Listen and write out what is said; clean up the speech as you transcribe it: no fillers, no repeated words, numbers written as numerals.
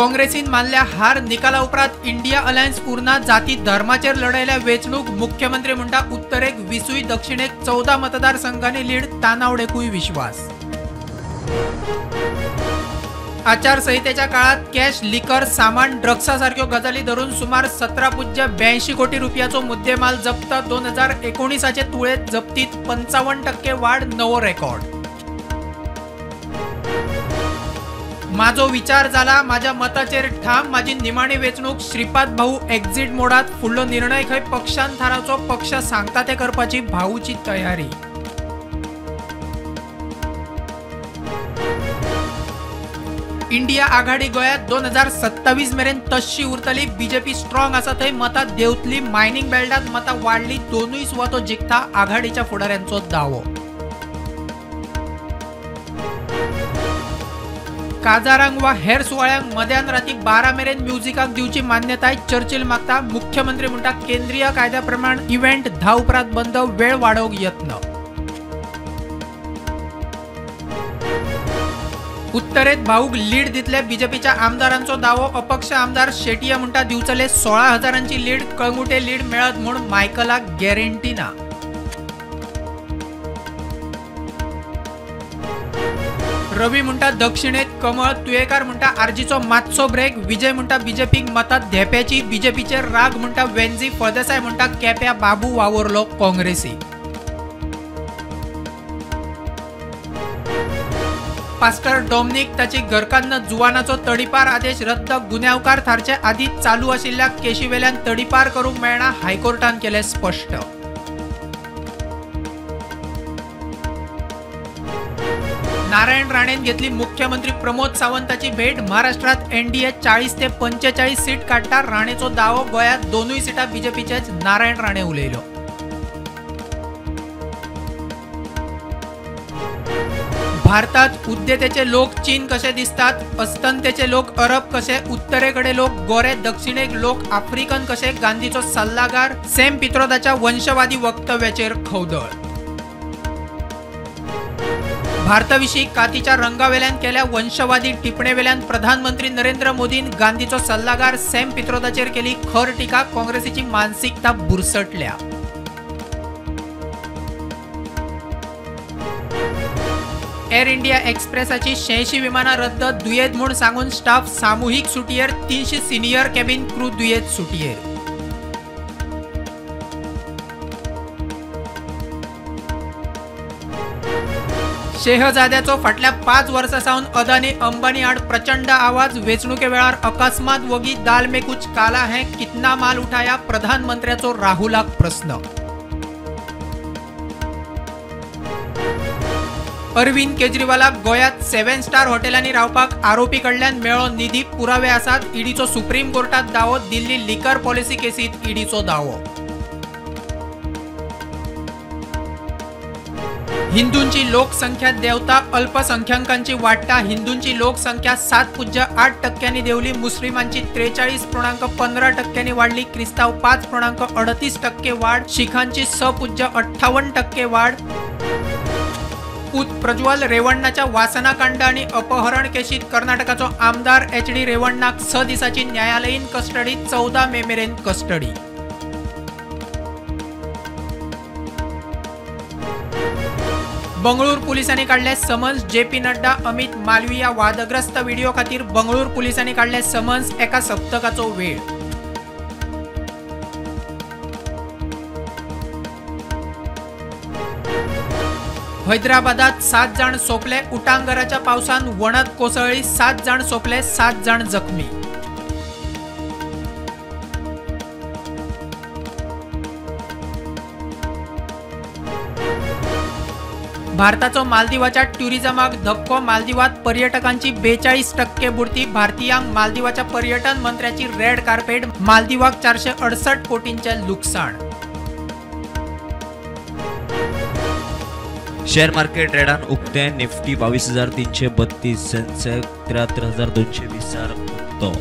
काँग्रेसीन मानल्या हार, निकाला उपरांत इंडिया अलायन्स उरना, जाती धर्माचेर लढयल्या वेंचणूक। मुख्यमंत्री म्हणटा उत्तरेक 20, दक्षिणेक 14 मतदारसंघांनी लीड, तानावडेकूय विश्वास। आचारसंहितेच्या काळात कॅश, लिकर, सामान, ड्रग्सा सारक्यो गजाली धरून सुमार 17.82 कोटी रुपयाचो मुद्देमाल जप्त। 2019चे तुळेत जप्तीत 55% वाढ, नवो रेकॉर्ड। माझो विचार जाला, माझ्या मताचेर ठाम, माझी निमाणी वेंचणूक, श्रीपाद भाऊ एक्झिट मोडात, फुडलो निर्णय खंय पक्षान थारावचो, पक्ष सांगता ते करपाची भाऊची तयारी। इंडिया आघाडी गोव्यात 2027 मेरेन तशी उरतली, बीजेपी स्ट्रॉंग आसा थंय मतां देंवतली, मायनिंग बेल्टात मतां वाडली, दोनूय सुवातो जिखता आघाडीच्या फुडाऱ्यांचो दावो। काजारांक वा हेर सुवाळ्यांक मध्यान राती 12 मेरेन म्युझिकाक दिवची मान्यताय चर्चिल मागता। मुख्यमंत्री म्हणटा केंद्रीय कायद्या प्रमाण इव्हेंट 10 उपरांत बंद, वेळ वाडोवंक यत्न। उत्तरेत भाऊक लीड दितले बीजेपीच्या आमदारांचो दावो, अपक्ष आमदार शेटिया म्हणटा दिवचले 16,000 लीड, कळंगुटे लीड मेळत म्हूण मायकलाक गॅरंटी ना। रवी म्हणटा दक्षिणेत कमळ, तुयेकार म्हणटा आरजीचो मातसो ब्रेक, विजय म्हणटा बीजेपीक मतां धेप्याची, बीजेपीचेर राग म्हणटा वेन्झी, फळदेसाय म्हणटा केप्या बाबू वावरलो काँग्रेसी। पास्टर डॉमनिक ताची घरकान्न जुवानाचो तडीपार आदेश रद्द, गुन्यांवकार थारचे आदीं चालू आशिल्ल्या केशीवेल्यान तडीपार करूंक मेळना, हायकोर्टान केलें स्पश्ट। नारायण राणेन घेतली मुख्यमंत्री प्रमोद सावंताची भेट, महाराष्ट्रात एनडीए 40 ते 45 सीट काडटा, राणेचो दावो, गोव्यात दोनूय सिटां बीजेपीचेच, नारायण राणे उलयलो। भारतात उद्देतेचे लोक चीन कशे दिसतात, अस्तंतेचे लोक अरब कशे, उत्तरेकडे लोक गोरे, दक्षिणेक लोक आफ्रिकन कशे, गांधीचो सल्लागार सॅम पित्रोदाच्या वंशवादी वक्तव्याचेर खवदळ। भारताविशीं कातीच्या रंगावेल्यान केल्या वंशवादी टिप्पणेवेल्यान प्रधानमंत्री नरेंद्र मोदीन गांधीचो सल्लागार सॅम पित्रोदाचेर केली खर टिका, काँग्रेसीची मानसिकता बुरसटल्या। एअर इंडिया एक्सप्रेसाची 86 विमानां रद्द, दुयेंत म्हूण सांगून स्टाफ सामुहीक सुटयेर, 300 सिनियर कॅबिन क्रू दुयेंत सुटयेर। शेहजाद्याचो फाटल्या 5 वर्सां सावन अदानी अंबानी आड प्रचंड आवाज, वेंचणुके वेळार अकस्मात वगी, दाल में कुछ काला है, कितना माल उठाया, प्रधानमंत्र्याचो राहुलाक प्रस्न। अरविंद केजरीवालाक गोव्यात 7 स्टार हॉटेलांनी रावपाक आरोपी कडल्यान मेळ्ळो निधी, पुरावे आसात, ईडीचो सुप्रीम कोर्टात दावो, दिल्ली लिकर पॉलिसी केसीत ईडीचो दावो। हिंदूंची लोकसंख्या देंवता, अल्पसंख्याकांची वाडटा, हिंदूंची लोकसंख्या 7.8% देंवली, मुस्लिमांची 43.15% वाडली, क्रिस्तांव 5.38% वाड, शिखांची 6.58% वाड। पूत प्रज्वल रेवण्णाच्या वासनाकांड आणि अपहरण केशीत कर्नाटकाचो आमदार एच.डी. रेवण्णाक 6 दिसाची न्यायालयीन कस्टडी, 14 मे मेरेन कस्टडी। बंगळूर पुलिसांनी काडले समन्स, जेपी नड्डा, अमित मालविया वादग्रस्त व्हिडिओ खातीर बंगळूर पुलिसांनी काडले समन्स, एका सप्तकाचो वेळ। हैदराबादात 7 जाण सोंपले, उटांगराच्या पावसान वणत कोसळ्ळी, 7 जाण सोंपले, 7 जाण जखमी। भारताचो मालदिवाच्या ट्युरिझमाक धक्को, मालदिवात पर्यटकांची 42% बुडती, भारतीयांक मालदिवाच्या पर्यटन मंत्र्याची रेड कार्पेट, मालदिवाक 468 कोटींचें लुकसाण। शेअर मार्केट ट्रेडान उक्ते, निफ्टी 22,332, सेन्सेक्स 73,220 उक्तो।